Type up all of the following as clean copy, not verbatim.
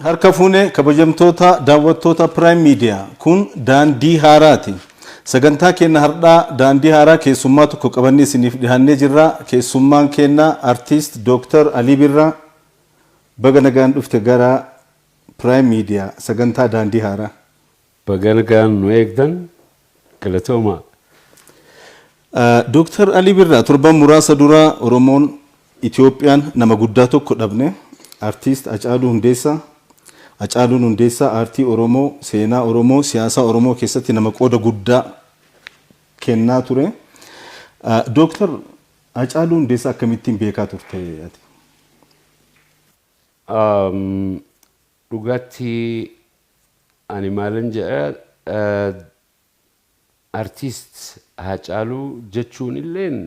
Harka fuune, kabajamtoota daawwattoota Prime Media, kun Daandii Haaraati. Sagantaa keenya har'aa Daandii Haaraa keessummaa tokko qabannee isiniif dhihaannee jirra. Keessummaan keenya Artiist Dooktar Alii Birraa. Baga nagaan dhufte gara Prime Media, sagantaa Daandii Haaraa. Baga nagaan nu eegdan, galatoomaa. Dooktar Alii Birraa, torban muraasa dura Oromoon, Itoophiyaan nama guddaa tokko dhabne, Artiist Hacaaluu Hundeessaa. Hacaaluun Hundeessaa aartii Oromoo, seenaa Oromoo, siyaasa Oromoo keessatti nama qooda guddaa kennaa ture. Dooktar Hacaaluu Hundeessaa akkamittiin beekaa turte ati? Dhugaatti ani maalan jedha, artiist Haacaaluu jechuun illeen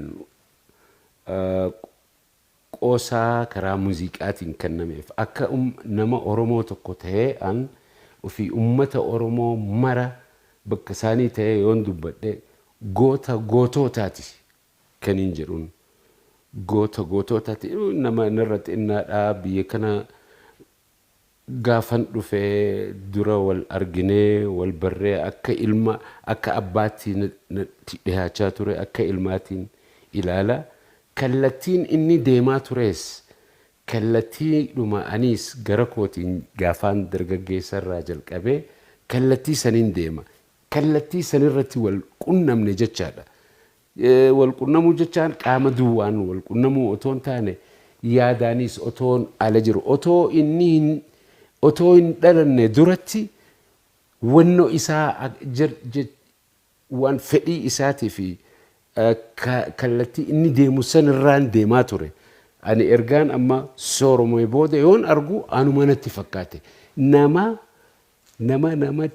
qoosaa karaa muuziqaatiin kennameef. Akka nama Oromoo tokko ta'ee, an ofii ummata Oromoo mara bakka isaanii ta'ee yoon dubbadhe, goota gootootaati kaniin jedhuun. Goota gootootaati. Nama narra xinnaadhaa, biyya kana gaafan dhufee dura wal arginee wal barree, akka ilma akka abbaatti natti dhihaachaa ture, akka ilmaatiin ilaala. Kallattiin inni deemaa tures kallattiidhuma anis gara kootiin gaafaan dargaggeessarraa jalqabee kallattii saniin deema. Kallattii sanirratti wal qunnamne jechaadha. Wal qunnamuu jechaan qaama duwwaan wal qunnamuu otoo hin taane, yaadaanis otoon ala jiru, otoo inni hin otoo hin dhalanne duratti wannoo isaa, waan fedhii isaatii fi kallattii inni deemu sanirraan deemaa ture. Ani ergaan amma sooromee booda yoon argu anuma natti fakkaate. Nama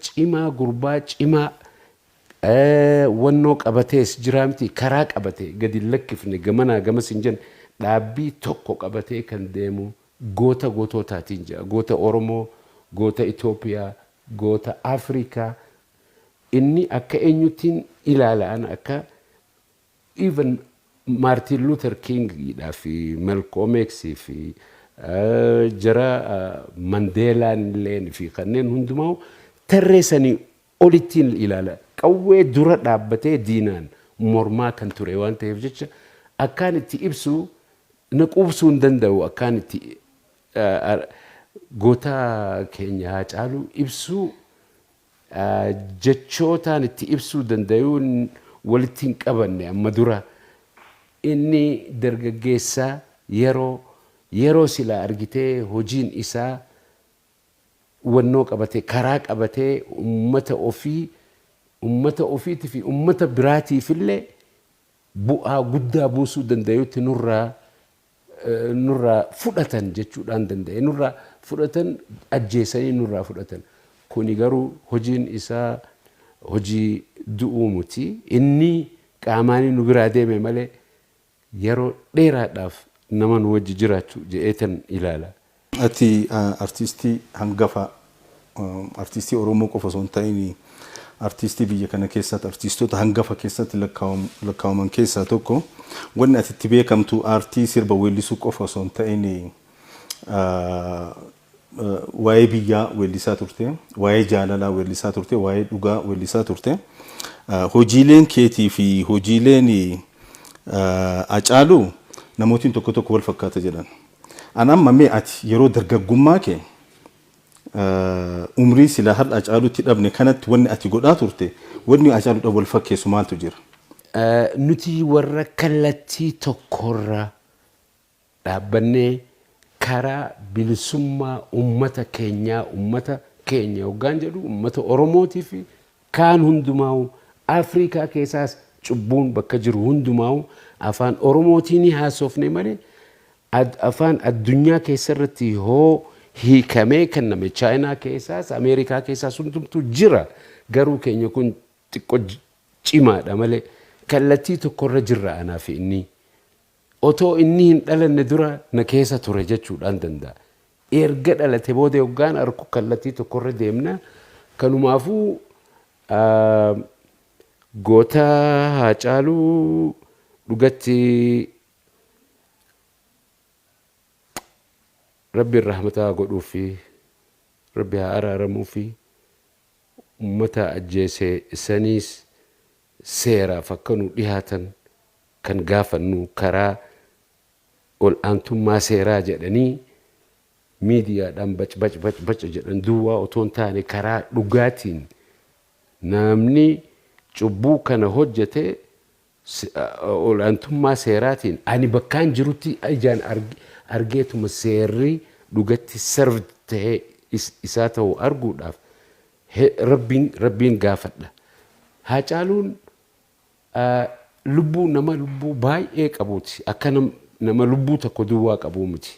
cimaa, gurbaa cimaa, wannoo qabatees jiraa miti, karaa qabate gadi hin lakkifne, gamanaa gamas hin jenne, dhaabbii tokko qabatee kan deemu goota gootootaatiin jedha. Goota Oromoo, goota Itoophiyaa, goota Afrikaa. Inni akka eenyuttiin ilaala? Ana akka even Martin Luther King fi Malcolm X fi jara Mandeelaan illeen fi kanneen hundumaa tarree sanii olittiin ilaala. Qawwee dura dhaabbatee diinaan mormaa kan ture waan ta'eef jecha, akkaan itti ibsu na quubsuu hin danda'u. Akkaan itti goota keenya Haacaaluu ibsuu jechootaan itti ibsuu danda'uun walitti hin qabanne. Amma dura inni dargaggeessaa yeroo silaa argitee hojiin isaa wannoo qabatee, karaa qabatee, ummata ofii, ummata ofiitii fi ummata biraatiifillee bu'aa guddaa buusuu danda'utti nurraa fudhatan jechuudhaan danda'e. Nurraa fudhatan, ajjeesanii nurraa fudhatan. Kuni garuu hojiin isaa hojii du'uu miti. Inni qaamaanii nu biraa deeme malee yeroo dheeraadhaaf nama nu wajji jiraachuu jedheetan ilaala. Ati artiistii hangafa, artiistii Oromoo qofa osoo hin ta'in artiistii biyya kana keessatti artiistoota hangafa keessatti lakkaa'aman keessaa tokko. Wanni ati itti beekamtu aartii sirba weellisuu qofa osoo hin ta'in waa'ee biyyaa weellisaa turte, waa'ee jaalalaa weellisaa turte, waa'ee dhugaa weellisaa turte. Hojiileen keetii fi hojiileen Hacaaluu namootiin tokko tokko wal fakkaata jedhan. An amma mee ati yeroo dargaggummaa kee, umrii silaa har'a Hacaaluutti dhabne kanatti, wanni ati godhaa turte, wanni Hacaaluudhaan wal fakkeessu maaltu jira? Nuti warra kallattii tokkorra dhaabbannee karaa bilisummaa ummata keenyaa, ummata keenya hoggaan jedhu ummata Oromootii fi kaan hundumaa'u, Afrikaa keessaas cubbuun bakka jiru hundumaa'u, afaan Oromootiin haasofne malee afaan addunyaa keessarratti hoo hiikamee kenname Chaayinaa keessaas Ameerikaa keessaas hundumtuu jira. Garuu keenya kun xiqqoo cimaadha malee kallattii tokkorra jirra anaa fi inni. Otoo inni hin dhalanne dura na keessa ture jechuudhaan danda'a. Erga dhalate booda yoggaan arku kallattii tokkorra deemna. Kanumaafuu goota Haacaaluu dhugatti Rabbiin rahmataa godhuu fi Rabbi haa araaramuu fi ummata ajjeese saniis seeraaf akka nu dhihaatan kan gaafannu, karaa ol aantummaa seeraa jedhanii miidiyaadhaan bac bac bac bac jedhan duwwaa otoo hin taane, karaa dhugaatiin namni cubbuu kana hojjete olaantummaa seeraatiin ani bakkaan jirutti ijaan argeetuma seerri dhugatti serve ta'ee isaa ta'u arguudhaaf Rabbiin gaafadha. Haacaaluun lubbuu nama lubbuu baay'ee qabuuti. Akka nama lubbuu tokko duwwaa qabuu miti.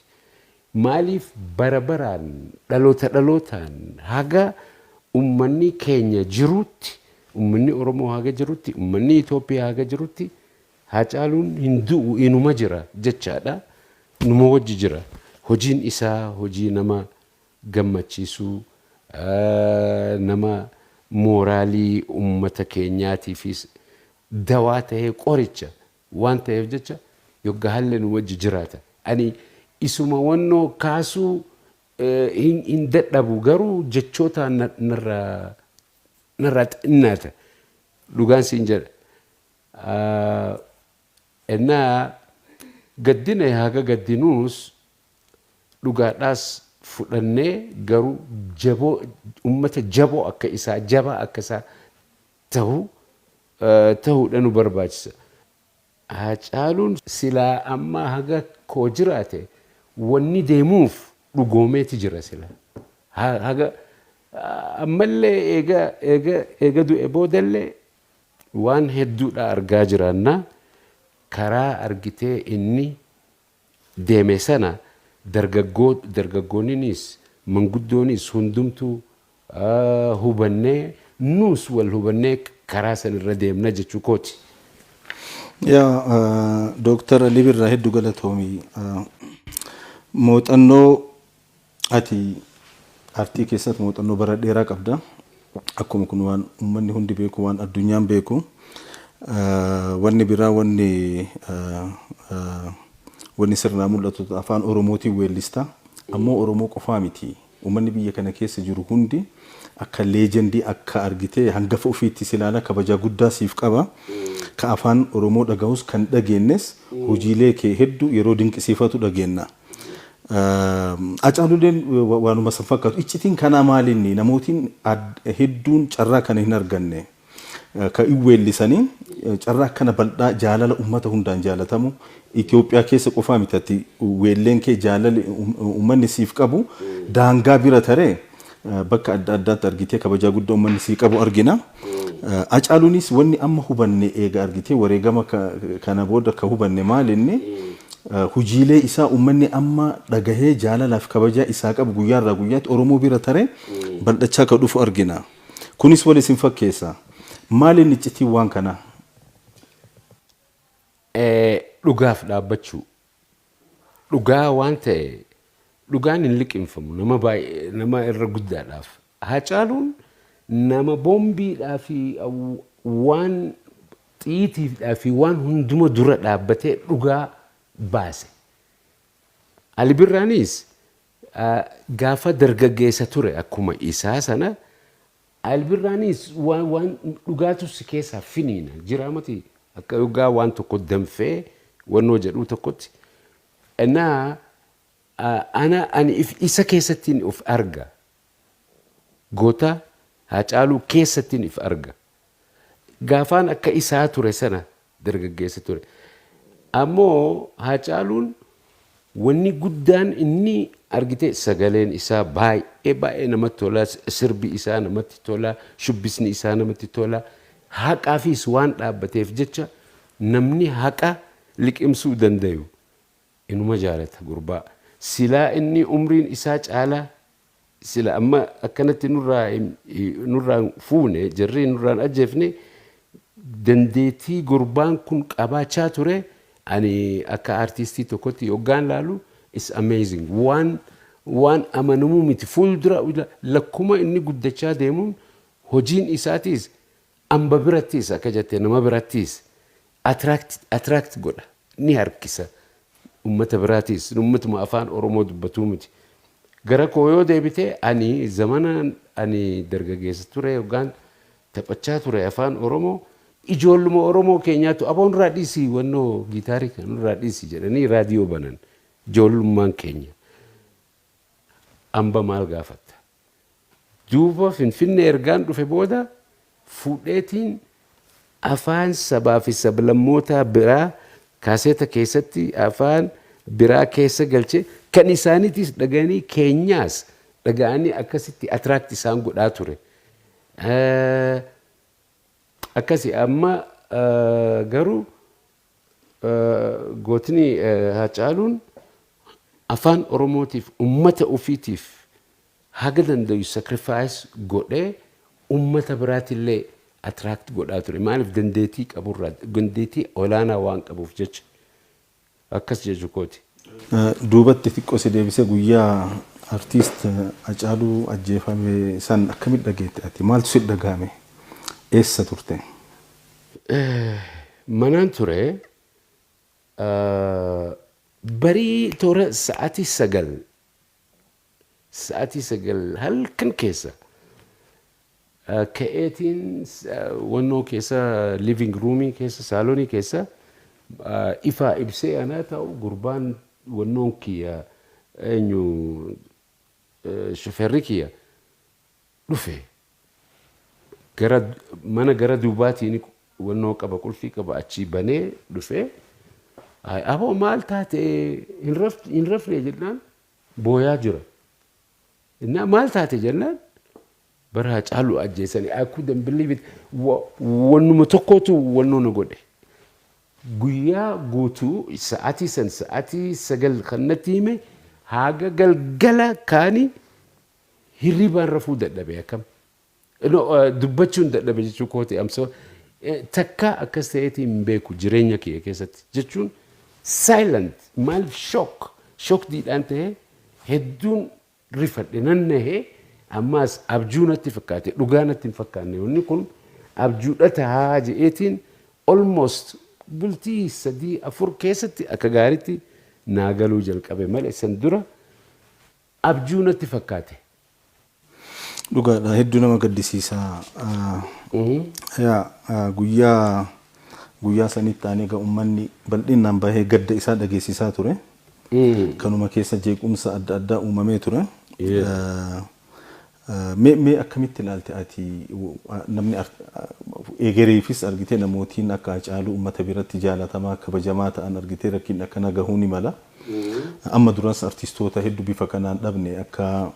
Maaliif bara baraan, dhaloota dhalootaan, haga ummanni keenya jirutti, ummanni Oromoo haga jirutti, ummanni Itoophiyaa haga jirutti Haacaaluun hin du'u, inuma jira jechaadha. Numa wajji jira. Hojiin isaa hojii nama gammachiisuu, nama mooraalii ummata keenyaatiifis dawaa ta'ee, qoricha waan ta'eef jecha yogga halle nu wajji jiraata. Ani isuma wannoo kaasuu hin dadhabu, garuu jechootaan narraa xinnaata. Dhugaan siin jedha. Ennaa gaddine, haga gaddinuus dhugaadhaas fudhannee, garuu jaboo ummata jaboo akka isaa, jabaa akka isaa tahu tahuudha nu barbaachisa. Haacaaluun silaa amma haga koo jiraate wanni deemuuf dhugoomeeti jira sila. Haga ammallee eega du'e boodallee waan hedduudha argaa jiraanna. Karaa argitee inni deeme sana dargaggoonninis manguddoonis hundumtuu hubannee, nuus wal hubannee karaa san irra deemna jechuu kooti. Yaa Dooktar Alii Birraa, hedduu galatoomi. Muuxannoo ati aartii keessatti muuxannoo bara dheeraa qabda. Akkuma kun waan uummanni hundi beeku, waan addunyaan beeku. Wanni biraa wanni sirnaa mul'atu afaan Oromootiin weellista. Ammoo Oromoo qofaa miti. Uummanni biyya kana keessa jiru hundi akka leejendii, akka argitee hangafa ofiitti si ilaala, kabajaa guddaa siif qaba. Ka afaan Oromoo dhagahus kan dhageennes hojiilee kee hedduu yeroo dinqisiifatu dhageenna. Hacaaluuleen waanuma san fakkaatu. Iccitiin kanaa maalinni namootiin hedduun carraa kana hin arganne? Ka weellisanii carraa akkana bal'aa jaalala uummata hundaan jaalatamu Itoophiyaa keessa qofaa miti, ati weelleen kee jaalali uummanni siif qabu daangaa bira taree bakka adda addaatti argitee kabajaa guddaa uummanni sii qabu argina. Hacaaluunis wanni amma hubanne, eega argitee wareegama kana booda ka hubanne maalinni, hojiilee isaa uummanni amma dhagahee jaalalaaf kabajaa isaa qabu guyyaarraa guyyaatti Oromoo bira taree bal'achaa ka dhufu argina. Kunis wal isin fakkeessa. Maaliin iccitiin waan kanaa? Dhugaaf dhaabbachuu. Dhugaa waan ta'e dhugaan hin liqimfamu nama baay'ee, nama irra guddaadhaaf. Haacaaluun nama boombiidhaa fi waan xiitiidhaa fi waan hunduma dura dhaabbatee dhugaa baase. Ali Birraanis gaafa dargaggeessa ture akkuma isaa sana Ali Birraanis waan dhugaatu si keessaa finiina jira mati, akka dhugaa waan tokko danfee wannoo jedhuu tokkotti. Innaa ani isa keessattiin of arga. Goota Haacaaluu keessattiin if arga. Gaafaan akka isaa ture sana dargaggeessa ture. Ammoo Haacaaluun wanni guddaan inni argite sagaleen isaa baay'ee baay'ee namatti tola, sirbi isaa namatti tola, shubbisni isaa namatti tola. Haqaafis waan dhaabbateef jecha namni haqa liqimsuu dandayu inuma jaalata gurbaa. Silaa inni umriin isaa caalaa sila amma akkanatti nurraa fuune, jarri nurraan ajjeefne, dandeettii gurbaan kun qabaachaa ture ani akka aartistii tokkotti yoggaan laalu is amazing. Waan Waan amanamuu miti. Fuuldura lakkuma inni guddachaa deemuun hojiin isaatiis amba birattiis, akka jette, nama birattiis attract godha, ni harkisa. Ummata biraatiis, ummatuma afaan Oromoo dubbatuu miti. Gara koo yoo deebite, ani zamana ani dargaggeessa ture, yookaan taphachaa ture afaan Oromoo, ijoolluma Oromoo keenyaatu "Aboon irraa dhiisii, wannoo giitaarii kan irraa dhiisii" jedhanii raadiyoo banan ijoollummaan keenya. Amba maal gaafatta? Duuba Finfinnee ergaan dhufe booda fuudheetiin afaan sabaa fi sablammoota biraa kaaseeta keessatti afaan biraa keessa galchee, kan isaaniitis dhaga'anii, keenyaas dhaga'anii, akkasitti attract isaan godhaa ture. Akkasi amma garuu gootni Haacaaluun afaan Oromootiif, ummata ofiitiif haga danda'u sacrifice godhee ummata biraatillee attract godhaa ture. Maaliif? Dandeettii qaburraa, dandeettii olaanaa waan qabuuf jecha. Akkas jechuu kooti. Duubatti xiqqoo si deebisee, guyyaa artiist Hacaaluu ajjeefame san akkamitti dhageette ati? Maaltu si dhagahame? Eessa turte? Manaan ture. Barii toora sa'aatii 9, sa'aatii 9 halkan keessa ka'eetiin wannoo keessa, living roomii keessa, saalonii keessa ifaa ibsee anaa ta'u, gurbaan wannoon kiyya, eenyu, shofeerri kiyya dhufe. Gara mana gara duubaatiin wannoo qaba, qulfii qaba, achii banee dhufe. "Aboo, maal taate? Hin rafne?" jennaan booyaa jira. Innaa "Maal taate?" jennaan, bara Hacaaluu ajjeesanii. I couldn't believe it. Wannuma tokkotu wannoo na godhe. Guyyaa guutuu sa'aatii san, sa'aatii 9 kan natti hime, haga galgala kaani hirribaan rafuu dadhabe akkam. Dubbachuun dadhabe jechuu kooti amsa takka akkas ta'eetiin hin beeku jireenya kiyya keessatti jechuun. Silent, maaliif shock diidhaan ta'ee hedduun rifadhe, nan nahee. Ammaas abjuu natti fakkaate, dhugaa natti hin fakkaanne. Wanni kun abjuudha tahaa je'eetiin almost bultii 3-4 keessatti akka gaariitti naa galuu jalqabe malee san dura abjuu natti fakkaate. Dhugaadha, hedduu nama gaddisiisa. Guyyaa guyyaa sanitti aanee egaa uummanni bal'inaan bahee gadda isaa dhageessisaa ture. Kanuma keessa jeequmsa adda addaa uumamee ture. Mee akkamitti ilaalte ati? Namni egereefis argitee, namootiin akka Hacaaluu uummata biratti jaalatamaa, kabajamaa ta'an argitee rakkinni akkana gahuu ni mala. Amma duras artistoota hedduu bifa kanaan dhabne, akka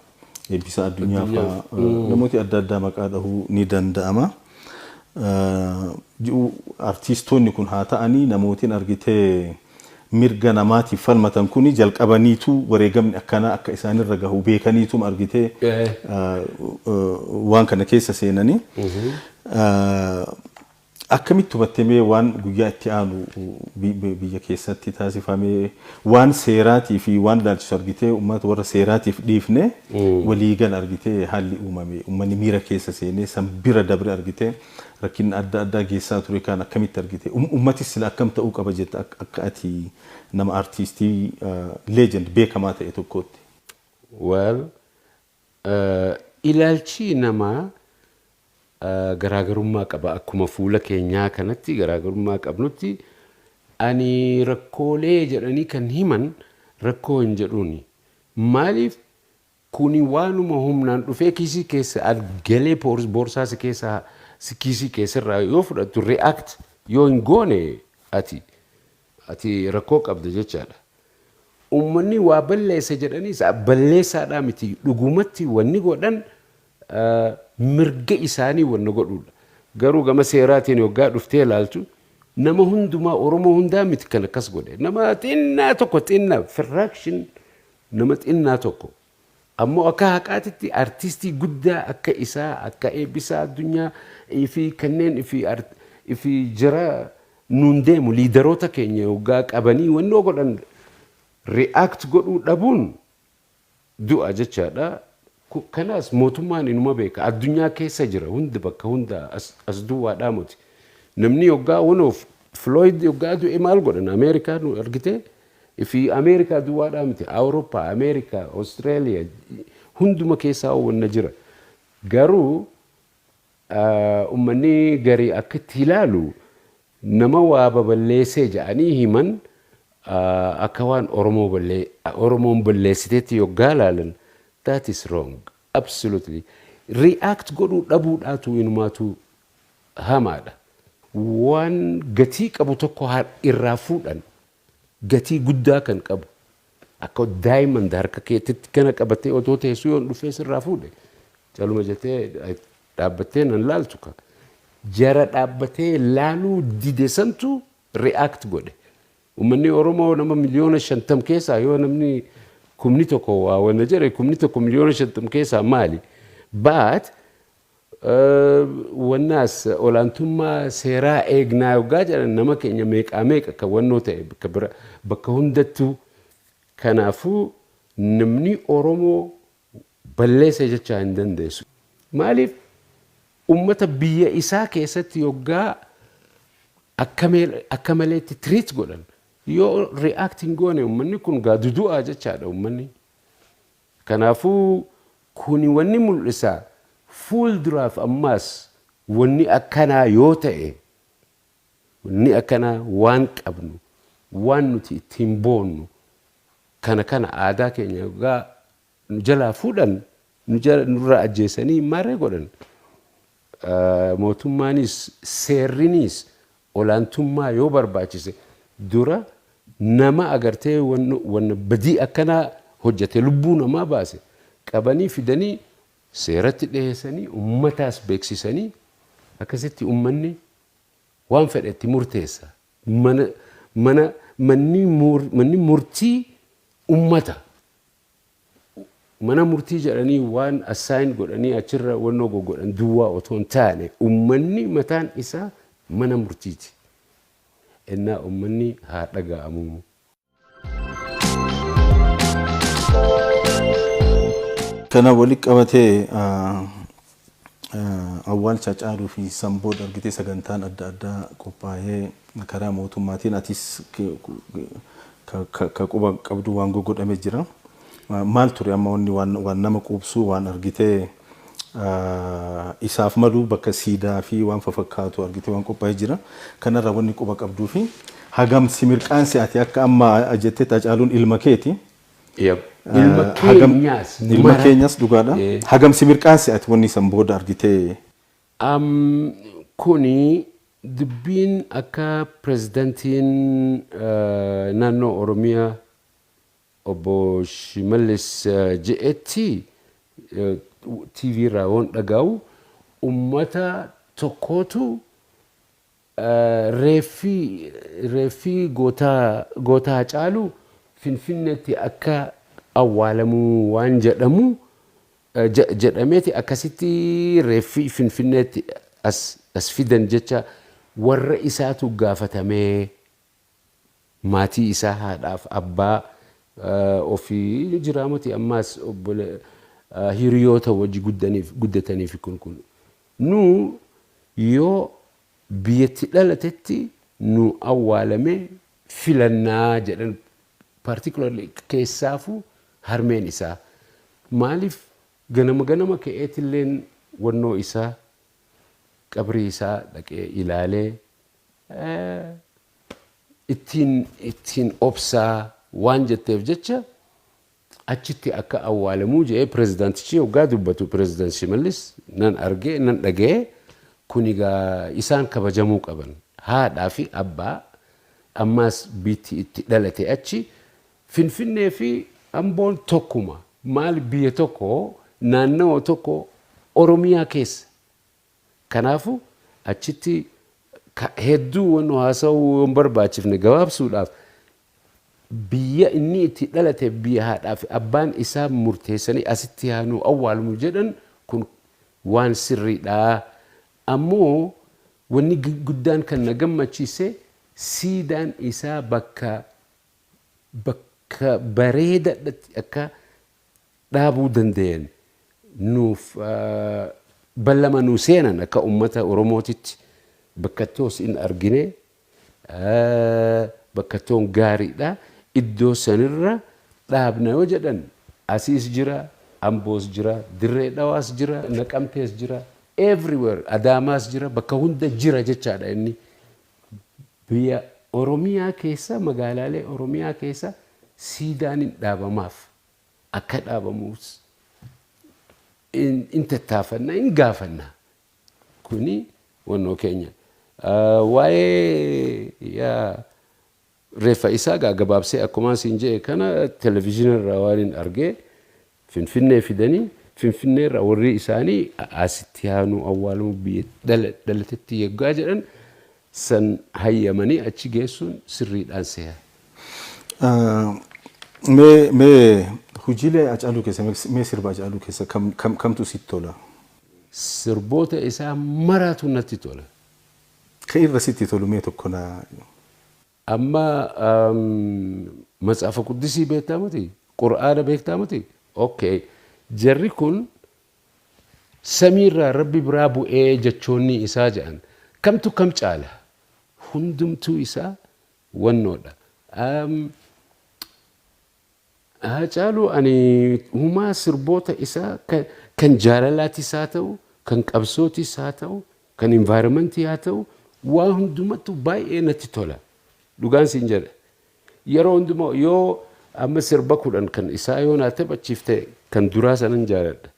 Eebbisaa Addunyaa fa'aa, namooti adda addaa maqaa dhahuu ni danda'ama. Artistoonni kun haa ta'anii, namootiin argitee mirga namaatiif falmatan kuni jalqabaniitu wareegamni akkanaa akka isaanirra gahu beekaniitu argitee waan kana keessa seenanii. Akkamitti hubattee mee waan guyyaa itti aanu biyya keessatti taasifamee, waan seeraatii fi waan ilaalchisu argitee uummata warra seeraatiif dhiifne, waliigal argitee haalli uumame, uummanni miira keessa seenee san bira dabre argitee rakkinni adda addaa geessaa ture kan akkamitti argite? Ummati sila akkam ta'uu qaba jetta akka ati nama artiistii legend beekamaa ta'e tokkootti? Well, ilaalchi namaa garaagarummaa qaba. Akkuma fuula keenyaa kanatti garaagarummaa qabnutti, ani rakkoolee jedhanii kan himan rakkoo hin jedhuuni. Maaliif? Kuni waanuma humnaan dhufee kiisii keessa galee, boorsaa si keessaa, si kiisii keessarraa yoo fudhattu, react yoo hin goone, ati rakkoo qabda jechaadha. Uummanni waa balleessa jedhaniis balleessaadhaa miti, dhugumatti wanni godhan mirga isaanii wanna godhuudha. Garuu gama seeraatiin yoggaa dhuftee ilaaltu, nama hundumaa, Oromoo hundaa miti kan akkas godhe. Nama xinnaa tokko, xinnaa fraction, nama xinnaa tokko. Ammoo akka haqaatitti artistii guddaa akka isaa, akka Eebbisaa Addunyaa fi kanneen fi jara nuun deemu, leaderoota keenya yoggaa qabanii wannoo godhan react godhuu dhabuun Du'a jechaadha. Kanaas mootummaan inuma beeka. Addunyaa keessa jira hundi, bakka hunda, as duwwaadhaa miti. Namni yoggaa wanoof Floyd yoggaa du'e maal godhan Ameerikaa nu argite fi Ameerikaa duwwaadhaa miti. Awurooppaa, Ameerikaa, Austraaliyaa hunduma keessaa wanna jira. Garuu uummanni garii akka itti ilaalu, nama waa baballeessee jedhanii himan, akka waan Oromoon balleessiteetti yoggaa ilaalan, that is wrong, absolutely. React godhuu dhabuudhaatu inumaatu hamaadha. Waan gatii qabu tokko irraa fuudhan, gatii guddaa kan qabu, akka diamond harka keetitti kana qabatee otoo teessuu yoon dhufee sirraa fuudhe, caluma jettee dhaabbattee nan laaltu ka. Jara dhaabbatee laaluu dide santu react godhe. Uummanni Oromoo nama 50,000,000 keessaa yoo namni 1,000 waa wanna jedhe, 1,000 50,000,000 keessaa maali? But wannaas olaantummaa seeraa eegnaa yoggaa jedhan, nama keenya meeqaa meeqa kan wannoo ta'e bakka bira bakka hundattuu. Kanaafuu namni Oromoo balleessa jechaa hin dandeessu. Maaliif ummata biyya isaa keessatti yoggaa akka maleetti treat godhan yoo react hin goone, uummanni kun gaa dudu'aa jechaadha uummanni. Kanaafuu kuni wanni mul'isa, fuulduraaf ammaas wanni akkanaa yoo ta'e, wanni akkanaa waan qabnu, waan nuti ittiin boonnu kana aadaa keenya yoggaa nu jalaa fuudhan, nurraa ajjeesanii maarree godhan. Mootummaanis seerrinis olaantummaa yoo barbaachise, dura nama agartee wanna badii akkanaa hojjete, lubbuu namaa baase, qabanii fidanii seeratti dhiyeessanii, ummataas beeksisanii, akkasitti ummanni waan fedhe itti murteessa. Mana mana manni manni murtii ummata. Mana murtii jedhanii waan assign godhanii achirra wannoo goggodhan duwwaa otoo hin taane, ummanni mataan isaa mana murtiiti. Innaa ummanni haa dhaga'amu. Kana walitti qabatee awwaalcha Haacaaluu fi sanbooda argitee sagantaan adda addaa qophaa'ee karaa mootummaatiin, atis ka quba qabdu, waan goggodhamee jira. Maal ture amma wanni waan nama quubsuu, waan argitee isaaf malu, bakka siidaa fi waan fafakkaatu argitee waan qophaa'ee jira. Kanarraa wanni quba qabduu fi hagam si mirqaansi ati akka amma jettetti Haacaaluun ilma keeti. Ilma keenyaas. Ilma keenyas, dhugaadha. Hagam si mirqaansi ati wanni san booda argitee? Kuni dubbiin akka pirezidantiin naannoo Oromiyaa obbo Shimallis je'etti TV irraa waan dhaga'u, ummata tokkootu reeffii gootaa Haacaaluu Finfinneetti akka awwaalamuu waan jedhamu jedhameeti, akkasitti reeffii Finfinneetti as fidan jecha warra isaatu gaafatamee, maatii isaa, haadhaaf abbaa ofii jiraamoti, ammaas hiriyoota wajji guddataniif kun nu yoo biyyatti dhalatetti nu awwaalame filannaa jedhan. Particularly keessaafuu harmeen isaa, maaliif ganama ganama ka'eetilleen wannoo isaa, qabrii isaa dhaqee ilaalee ittiin obsaa waan jetteef jecha achitti akka awwaalamuu jedhee pirezidaantichi yoggaa dubbatu, pirezidaant Shimallis, nan argee nan dhaga'ee. Kun egaa isaan kabajamuu qaban, haadhaa fi abbaa, ammaas biitti itti dhalate achi. Finfinnee fi Amboon tokkuma, maal, biyya tokko, naannawa tokko, Oromiyaa keessa. Kanaafu achitti hedduu wannu haasa'uu yoo hin barbaachifne, gabaabsuudhaaf, biyya inni itti dhalate, biyya haadhaa fi abbaan isaa murteessanii asitti haa nu awwaalmu jedhan, kun waan sirriidha. Ammoo wanni guddaan kan na gammachiise, siidaan isaa bakka bareedaadhatti akka dhaabuu danda'an nuuf ballama nuu seenan akka uummata Oromootitti bakka toos hin argine, bakka toon gaariidha. Iddoo sanirra dhaabna yoo jedhan, asiis jira, Amboos jira, Dirree Dhawaas jira, Naqamtees jira, everywhere, Adaamaas jira, bakka hunda jira jechaadha inni. Biyya Oromiyaa keessa, magaalaalee Oromiyaa keessa siidaan hin dhaabamaaf, akka dhaabamuus in tattaafanna, in gaafanna. Kuni wannoo keenya. Waa'ee yaa reeffa isaa gaa gabaabsee akkuma siin jedhe kana televezyiinii irraa waan hin argee, Finfinnee fidanii, Finfinnee irraa warri isaanii asitti haanuu awwaalamuu, biyya dhalatetti yeggaa jedhan san hayyamanii achi geessuun sirriidhaan seera. Mee hojiilee Hacaaluu keessa, mee sirba Hacaaluu keessa kam kamtu sitti tola? Sirboota isaa maraatu natti tola. Kan irra sitti tolu mee tokko na. Amma Matsaafa Quddisii beektaa miti? Qur'aana beektaa miti? Okay. Jarri kun samiirraa Rabbi biraa bu'ee jechoonni isaa jedhan kamtu kam caala? Hundumtuu isaa wannoodha. Hacaaluu ani humaa sirboota isaa kan jaalalaatis haa ta'u, kan qabsootis haa ta'u, kan environmentii haa ta'u, waa hundumattuu baay'ee natti tola. Dhugaan siin jedha. Yeroo hundumaa yoo amma sirba 10 kan isaa yoo naa taphachiifte, kan duraa sanan jaaladha.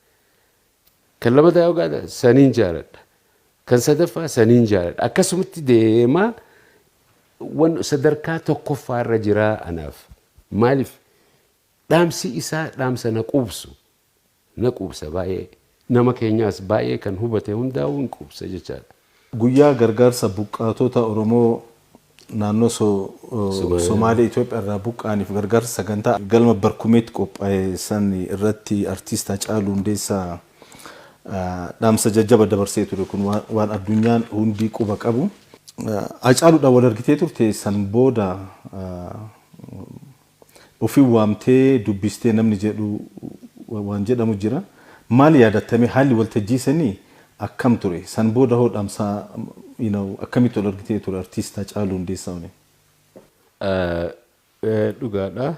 Kan lamataa yoo gaadha saniin jaaladha. Kan sadaffaa saniin jaaladha. Akkasumatti deemaa wan sadarkaa tokkoffaa irra jiraa anaaf. Maaliif, dhaamsi isaa dhaamsa na quubsu. Na quubsa baay'ee. Nama keenyaas baay'ee kan hubate hundaa'uu hin quubsa jechaadha. Guyyaa gargaarsa buqqaatota Oromoo naannoo Somaalee Itoophiyaa irraa buqqa'aniif gargaarsa sagantaa galma Barkumeetti qophaa'e san irratti artiist Hacaaluu Hundeessaa dhaamsa jajjaba dabarsee ture, kun waan addunyaan hundi quba qabu. Hacaaluudhaan wal argitee turte, san booda ofiin waamtee dubbistee namni jedhu waan jedhamu jira. Maal yaadattame, haalli waltajjii sanii akkam ture? San booda hoo dhaamsa akkamitti wal argitee ture artiist Hacaaluu Hundeessaa waliin? Dhugaadha.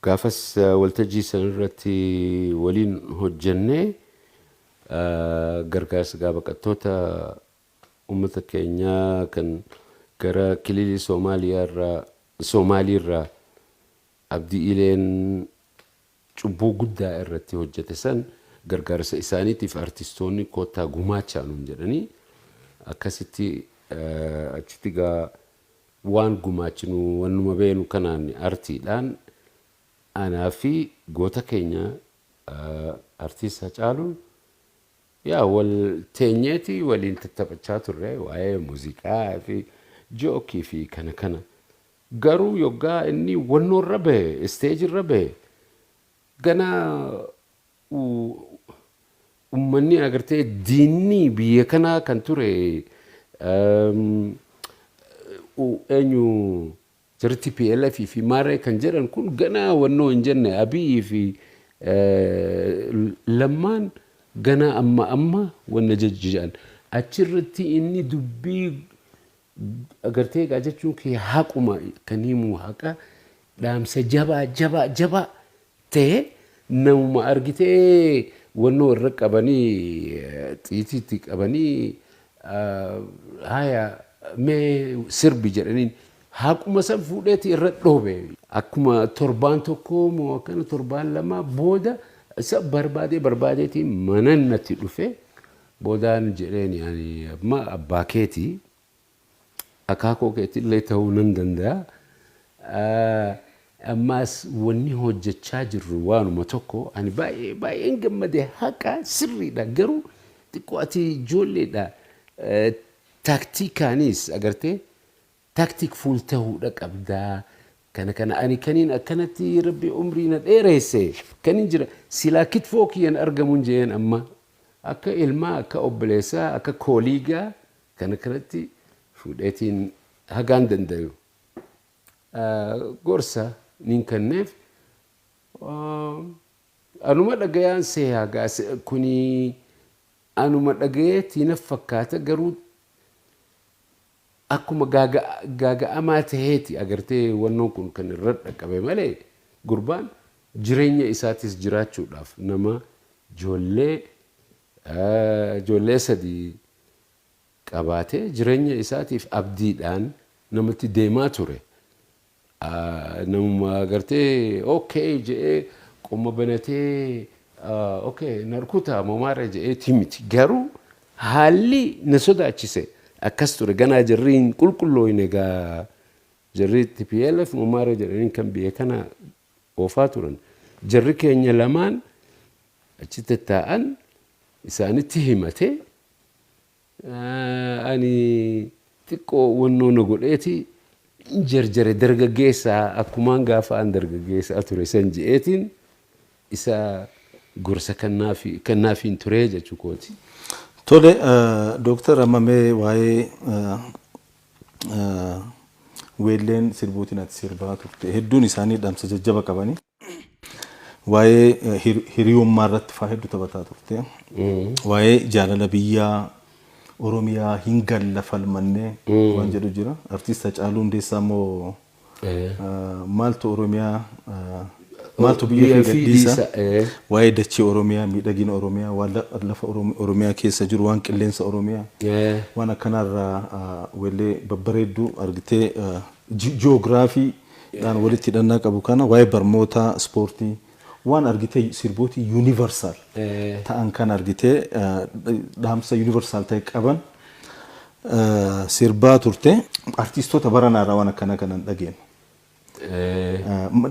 Gaafas waltajjii sanarratti waliin hojjennee gargaarsa baqattoota uummata keenyaa kan gara kililii Soomaaliyaa irraa, Soomaalii irraa Abdii Ileen cubbuu guddaa irratti hojjete san gargaarsa isaaniitiif artistoonni koottaa gumaachaa nuun jedhanii, akkasitti achitti gaa waan gumaachinu wannuma beenu kanaan artiidhaan anaa fi goota keenya artiist Hacaaluun yaa wal teenyeeti waliin tattaphachaa turre waa'ee muuziqaa fi joke fi kana kana. Garuu yoggaa inni wannoo irra bahe, stage irra bahe, gana ummanni agartee diinni biyya kanaa kan ture eenyu, jarri TPLF fi maarree kan jedhan kun ganaa wannoo hin jenne, Abiyyi fi Lammaan ganaa amma amma wanna jajjijaan achirratti inni dubbii agartee egaa jechuun kee haquma kan himu, haqa dhaamsa jabaa jabaa jabaa ta'e namuma argitee wannoo irra qabanii, xiitiitti qabanii, haya mee sirbi jedhaniin, haquma san fuudheeti irra dhoobe. Akkuma torbaan tokko moo akkana torbaan 2 booda isa barbaadee barbaadeetiin manan natti dhufe. Boodaan jedheen, ani amma abbaa keetii, akaakoo keetillee ta'uu nan danda'a. Ammaas wanni hojjechaa jirru waanuma tokko, ani baay'ee baay'een gammade, haqa sirriidha, garuu xiqqoo ati ijoolleedha, taaktiikaanis agartee tactful ta'uudha qabdaa. Kana kana ani kaniin akkanatti Rabbi umrii na dheeresse kanin jira silaa kitfoo kiyyan argamuun jeen, amma akka ilmaa, akka obboleessaa, akka colleague kana kanatti fuudheetiin hagaan dandayu gorsa nin kenneef. Anuma dhagayaan seeyaa gaa kuni anuma dhagayeetii na fakkaata, garuu akkuma gaaga'amaa taheeti agartee wannoon kun kan irra dhaqqabe malee, gurbaan jireenya isaatis jiraachuudhaaf nama ijoollee sadii qabaatee jireenya isaatiif abdiidhaan namatti deemaa ture. Namuma agartee okay je'ee qoma banatee okay narkutaa momaara je'eeti miti, garuu haalli na sodaachise akkas ture. Ganaa jarri hin qulqullooyne egaa, jarri TPLF momaara jedhanii kan biyya kana oofaa turan, jarri keenya lamaan achi tattaa'an isaanitti himatee, ani xiqqoo wannoo na godheeti jarjare, dargaggeessaa akkumaan gaafa an dargaggeessaa ture san je'eetiin isa gorsa kannaafiin turee jechuu kooti. Tole, Dooktar, amma mee waa'ee weelleen sirbuutiin ati sirbaa turte hedduun isaanii dhaamsa jajjaba qabanii. Waa'ee hiriyummaa irratti faa hedduu taphataa turte. Waa'ee jaalala biyyaa Oromiyaa hin galla falmannee waan jedhu jira. Artiist Hacaaluu Hundeessaa immoo maaltu Oromiyaa, maaltu biyya fi gadhiisa, waa'ee dachee Oromiyaa, miidhagina Oromiyaa, waan lafa Oromiyaa keessa jiru, waan qilleensa Oromiyaa, waan akkanaarraa weellee babbareedduu argitee ji'oogiraafiidhaan walitti hidhannaa qabu kana, waa'ee barnoota, ispoortii, waan argitee sirbootii universal ta'an kan argitee dhaamsa universal ta'e qaban sirbaa turte. Artiistoota baranaarraa waan akkana kanan dhageenyu.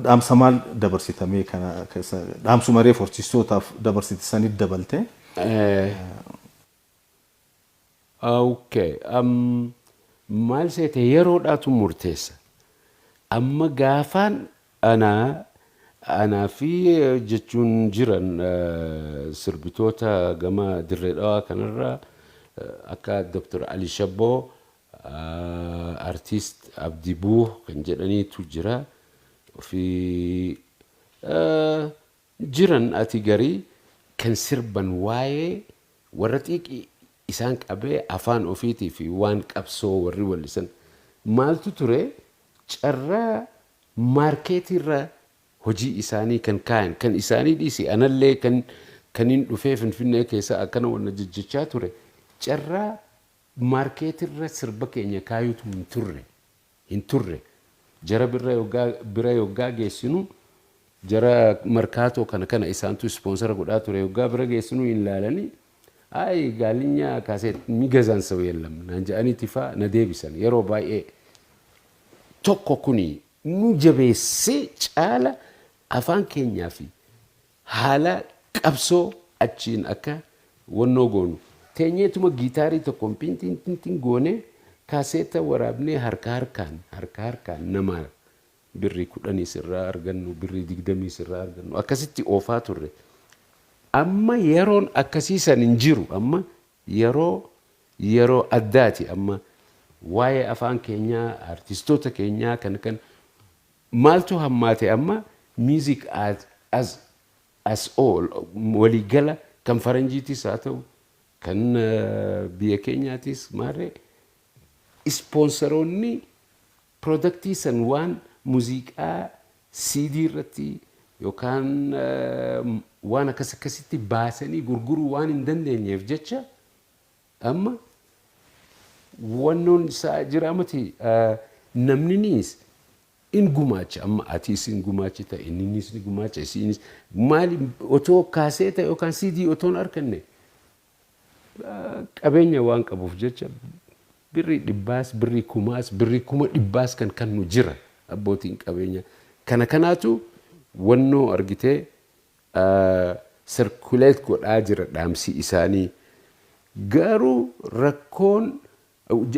Dhaamsa maal dabarsitamee kana dhaamsuma reefu artiistootaaf dabarsite sanit dabalte? Okay. Maal seete, yeroodhaatu murteessa. Amma gaafaan anaa fi jechuun jiran sirbitoota gama Dirree Dhawaa kanarraa akka Dr. Ali Shabboo, Artiist Abdii Buuh kan jedhaniitu jira. Fi jiran ati garii kan sirban waa'ee warra xiiqii isaan qabee afaan ofiitii fi waan qabsoo warri wallisan maaltu ture, carraa maarkeetiirra hojii isaanii kan kaayan kan isaanii dhiisi, anallee kan kaniin dhufee Finfinnee keessa akkana wanna jejjechaa ture, carraa maarkeetirra sirba keenya kaayutu hin turre. Jara bira yoggaa geessinu, jara Markaatoo kana isaantu sponsor godhaa ture, yoggaa bira geessinu hin laalanii, "Ay, ጋልኛ ካሴት የሚገዛን ሰው የለም" naan jedhaniiti faa na deebisan yeroo baay'ee. Tokko kuni nu jabeessee caala afaan keenyaa fi haala qabsoo achiin akka wannoo goonu teenyeetuma giitaarii tokkoon pintiin tintiin goonee kaaseeta waraabnee harka harkaan harka harkaan nama birrii 10 sirraa argannu, birrii 20 sirraa argannu akkasitti oofaa turre. Amma yeroon akkasii san hin jiru. Amma yeroo addaati. Amma waa'ee afaan keenyaa, artistoota keenyaa kan maaltu hammaate, amma music as all waliigala kan faranjiitis haa ta'u kan biyya keenyaatis maarree ispoonsaroonni productii san waan muuziqaa CD irratti yookaan waan akkas akkasitti baasanii gurguruu waan hin dandeenyeef jecha amma wannoon isaa jira miti. Namninis in gumaacha, amma atiis in gumaachita, inninis ni gumaacha, isiinis maali, otoo kaaseeta yookaan CD otoo hin arganne qabeenya waan qabuuf jecha birrii dhibbaas, birrii kumaas, birrii 100,000s kan kannu jira abbootiin qabeenya. Kana kanaatu wannoo argitee circulate godhaa jira dhaamsi isaanii. Garuu rakkoon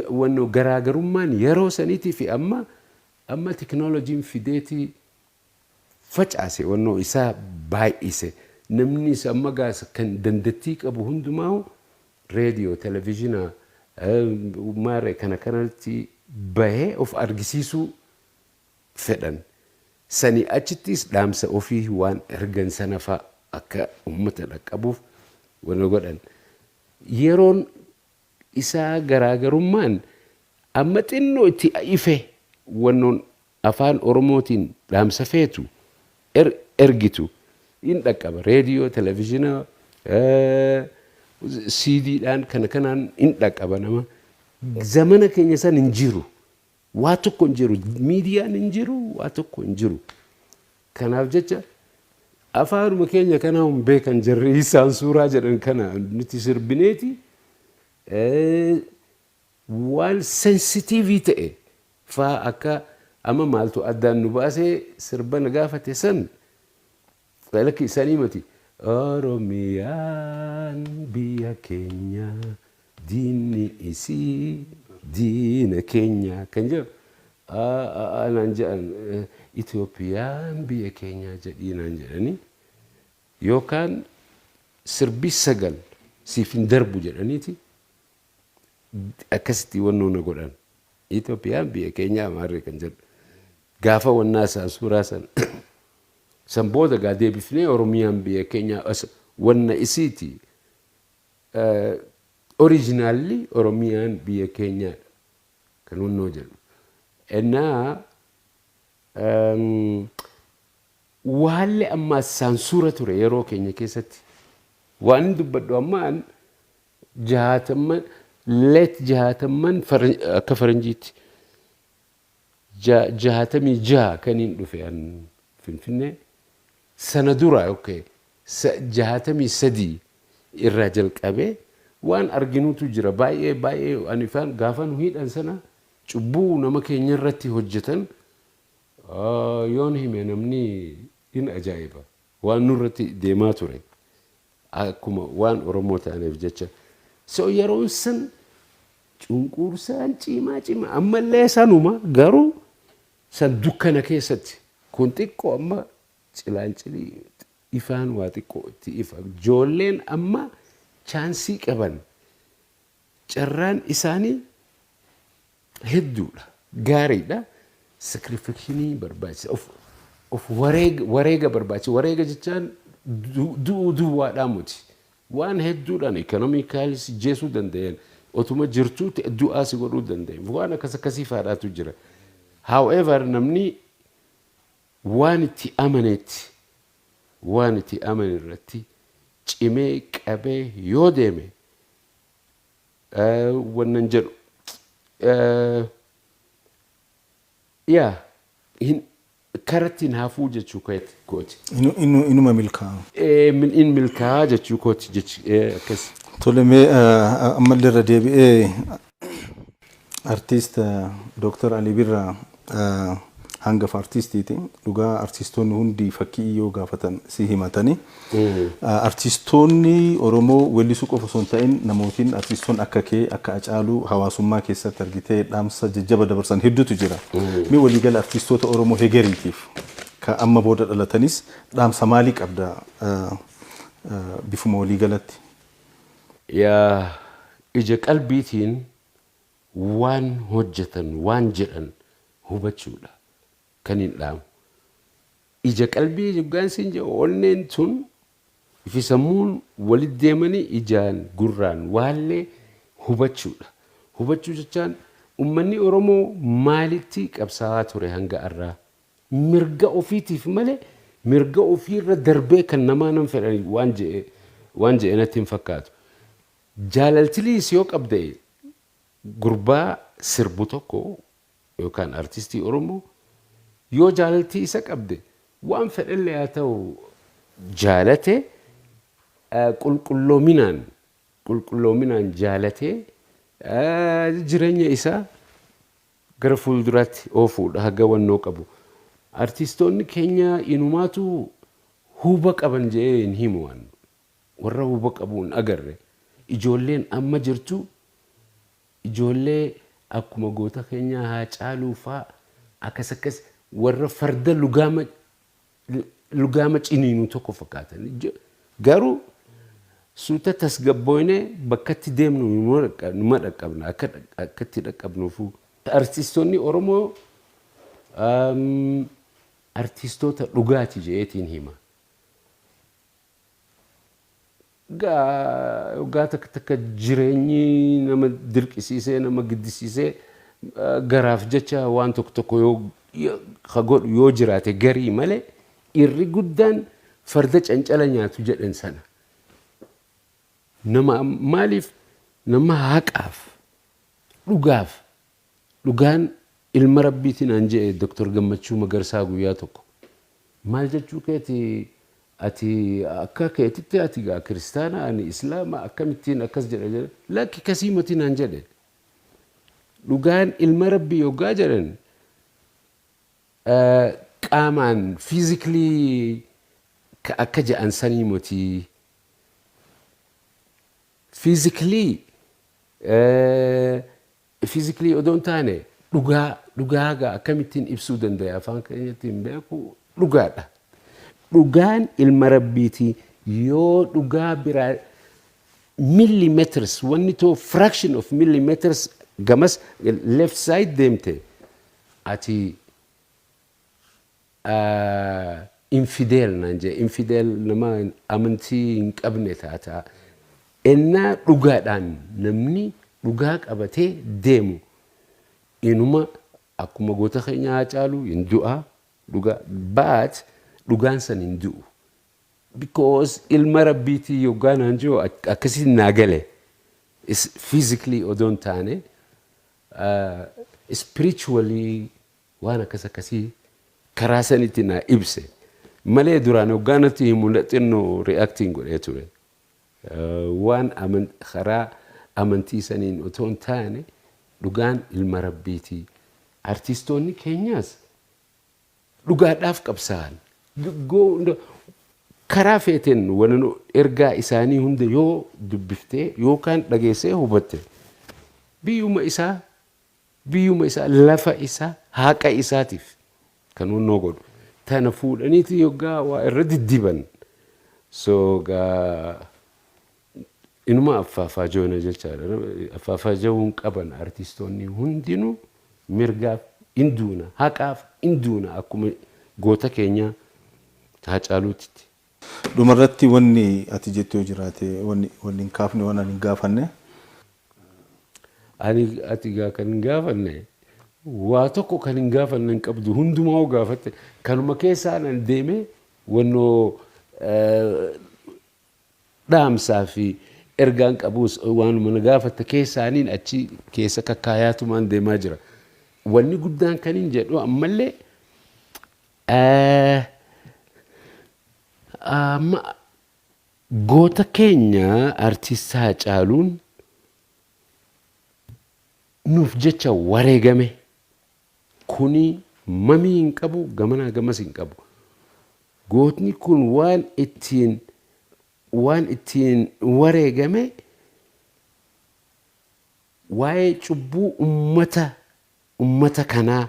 wannoo garaagarummaan yeroo saniitii fi amma teknooloojiin fideetii facaase, wannoo isaa baay'ise. Namnis amma gaasa kan dandattii qabu hundumaa reediyoo, televizhiinaa, maarree kana kanatti bahee of argisiisuu fedhan. Sani achittis dhaamsa ofii waan ergan sana fa'a Akka uummata dhaqqabuuf wanna godhan. Yeroon isaa garaagarummaan amma xinnoo itti ife, wannoon afaan Oromootiin dhaamsa feetu ergitu in dhaqqaba. Reediyoo, televizhiina, siidiidhaan, kana kanaan in dhaqqaba nama. Zamana keenya san hin jiru. Waa tokko hin jiru. Miidiyaan hin jiru, waa tokko hin jiru. Kanaaf jecha afaanuma keenya kana hin beekan jarri, isaan suuraa jedhan kana nuti sirbineeti waan sensitiivii ta'e faa akka amma maaltu addaan nu baasee sirba na gaafate san lakki isaanii mati. Oromiyaan biyya keenya, diinni isii diina keenya kan jedhu naan jedhan. Itoophiyaan biyya keenya jedhii naan jedhanii, yookaan sirbi 9 siif hin darbu jedhaniiti akkasitti wannoo na godhan. Itoophiyaan biyya keenya amaarree kan jedhu. Gaafa wannaa isaa suuraa san san booda gaa deebifnee Oromiyaan biyya keenya wanna isiiti. Originally Oromiyaan biyya keenyaadha kan wannoo jedhu. Ennaa waallee ammaa saansuura ture yeroo keenya keessatti. Waan inni dubbadhu ammaan jahaatamman, late jahaatamman akka faranjiitti 66 kan hin dhufe an Finfinnee. Sana dura, okay, 63 irraa jalqabee waan arginutu jira baay'ee baay'ee. Ani ifaan gaafa nu hidhan sana cubbuu nama keenya irratti hojjetan yoon hime namni in ajaa'iba, waan nurratti deemaa ture akkuma waan Oromoo ta'aniif jecha. So yeroon san cunqursaan cimaa cimaa, ammallee sanuma, garuu san dukkana keessatti, kun xiqqoo amma cilaancilii ifaan waa xiqqoo itti ifa. Ijoolleen amma chance qaban, carraan isaanii hedduudha, gaariidha. Sacrifice barbaachisa, of wareega barbaachisa. Wareega jechaan du'uu duwwaadhaa miti, waan hedduudhaan economically si jeesuu danda'an, otuma jirtuu du'aa si godhuu danda'an, waan akkas akkasii faadhaatu jira. However, namni waan itti amanetti, waan itti amane irratti cimee qabee yoo deeme, wannan jedhu yaa hin karatti hin hafuu jechuu kooti. Inuma milkaa'a. In milkaa'aa jechuu kooti jechi akkas. Tole, mee ammallee irra deebi'ee artiist Dooktar Alii Birraa hangafa artiistiiti. Dhugaa artiistoonni hundi fakkii yoo gaafatan si himatani. Artiistoonni Oromoo weellisuu qofa osoo hin ta'in, namootiin artiistoonni akka kee, akka Acaaluu, hawaasummaa keessatti argitee dhaamsa jajjaba dabarsan hedduutu jira. Mee waliigala artiistoota Oromoo hegeriitiif, ka amma booda dhalatanis, dhaamsa maalii qabda bifuma waliigalatti? Yaa, ija qalbiitiin waan hojjetan, waan jedhan hubachuudha kan hin dhaamu. Ija qalbii yoggaan siin jedhu, onneen tun fi sammuun walitti deemanii ijaan gurraan waallee hubachuudha. Hubachuu jechaan uummanni Oromoo maalitti qabsaa'aa ture hanga har'aa? Mirga ofiitiif malee mirga ofiirra darbee kan namaa nan fedhan waan je'e natti hin fakkaatu. Jaalaltiliis yoo qabde, gurbaa sirbu tokko yookaan artistii Oromoo yoo jaalaltii isa qabde, waan fedhellee haa ta'u, jaalate, qulqulloominaan jaalatee jireenya isaa gara fuulduraatti oofuudha haga wannoo qabu. Artistoonni keenya inumaatu huba qaban jedhee hin himu waan. Warra huba qabu hin agarre. Ijoolleen amma jirtu ijoollee akkuma goota keenyaa Haacaaluu faa, akkas akkas warra farda lugaama ciniinu tokko fakkaatan. Garuu suuta tasgabboonee bakkatti deemnu numa dhaqqabna, akka akkatti dhaqqabnuufu. Artistoonni Oromoo artistoota dhugaati jedheetiin hima. Waggaa takka takka jireenyi nama dirqisiisee, nama giddisiisee, garaaf jecha waan tokko tokko yoo ka godhu yoo jiraate garii malee, irri guddaan farda cancala nyaatu jedhan sana. Nama maaliif nama haqaaf dhugaaf, dhugaan ilma rabbiitiin an jedhe Dr. Gammachuu Magarsaa guyyaa tokko. Maal jechuu keeti, ati akka keetitti ati gaa kiristaana, ani islaama, akkamittiin akkas jedha? Lakki, kasii matiin an jedhe. Dhugaan ilma rabbii yoggaa jedhan qaamaan physically akka jedhan sanii miti. Physically odoo hin taane, dhugaa dhugaa gaa akkamittiin ibsuu danda'a, afaan keenyatti hin beeku, dhugaadha. Dhugaan ilma rabbiiti. Yoo dhugaa biraa millimeters, wanni too fraction of millimeters gamas left side deemte, ati infidel naan jee, infidel nama amantii hin qabne taata. Ennaa dhugaadhaan namni dhugaa qabatee deemu inuma akkuma goota keenya Haacaaluu hin du'a dhugaa baat, dhugaan san hin du'u. Because ilma rabbiitii yoggaa naan jiru akkasitti naa gale. Physically odoo hin taane, spiritually waan akkas akkasii karaa sanitti naa ibse malee, duraan hoggaa natti himu xinnoo reacting godhee ture. Waan karaa amantii saniin otoo hin taane, dhugaan ilma rabbiitii. Artistoonni keenyaas dhugaadhaaf qabsaa'an. Karaa feeteen ergaa isaanii hunda yoo dubbiftee yookaan dhageessee hubatte, biyyuma isaa, lafa isaa, haqa isaatiif kan hunnoo godhu. Tana fuudhaniiti yoggaa waa irra diddiban. So gaa inuma affaafaa joona jechaadha. Affaafaa jawuun qaban artistoonni hundinuu mirgaaf hin duuna, haqaaf hin duuna, akkuma goota keenya Haacaaluutitti. Dhumarratti wanni ati jettu yoo jiraate, wanni hin kaafne, waan ani hin gaafanne. Ani ati gaa kan hin gaafanne waa tokko kan hin gaafanne hin qabdu, hundumaa hoo gaafatte, kanuma keessaa nan deemee wannoo dhaamsaa fi ergaan qabus waanuma na gaafatte keessaaniin achi keessa kakkaayaatumaan deemaa jira. Wanni guddaan kan hin jedhu ammallee amma goota keenya artist Haacaaluun nuuf jecha wareegame kuni mamii hin qabu, gamanaa gamas hin qabu. Gootni kun waan ittiin wareegame waa'ee cubbuu ummata kanaa,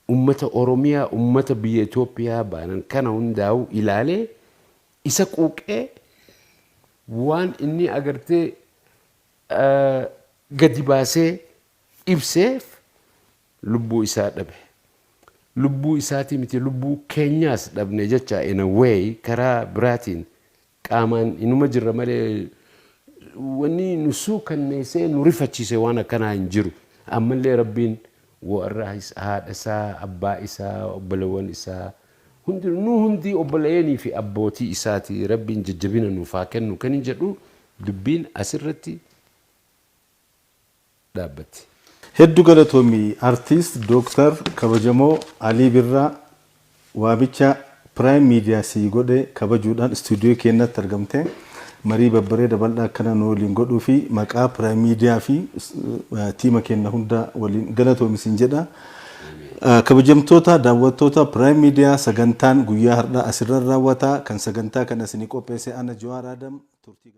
ummata Oromiyaa, ummata biyya Itoophiyaa baanan kana hundaa'u ilaalee, isa quuqee, waan inni agartee gadi baasee ibseef lubbuu isaa dhabe. Lubbuu isaatii miti, lubbuu keenyaas dhabne jecha. In a way, karaa biraatiin qaamaan inuma jirra malee, wanni nu suukanneessee nu rifachiise waan akkanaa hin jiru. Ammallee Rabbiin warra haadha isaa, abbaa isaa, obbolewwan isaa hundi, nu hundi obboleeyyenii fi abbootii isaati, Rabbiin jajjabina nuuf haa kennu kan hin jedhu, dubbiin asirratti dhaabbatti. Hedduu galatoomii, artiist Dooktar kabajamoo Alii Birraa, waamicha Prime Media sii godhe kabajuudhaan istuudiyoo keenyatti argamte marii babbareeda bal'aa akkana nu waliin godhuu fi maqaa Prime Media fi tiima keenya hunda waliin galatoomi siin jedha. Kabajamtoota daawwattoota Prime Media, sagantaan guyyaa har'aa asirra raawwata. Kan sagantaa kana isinii qopheesse ana Jawaar Adam turtii.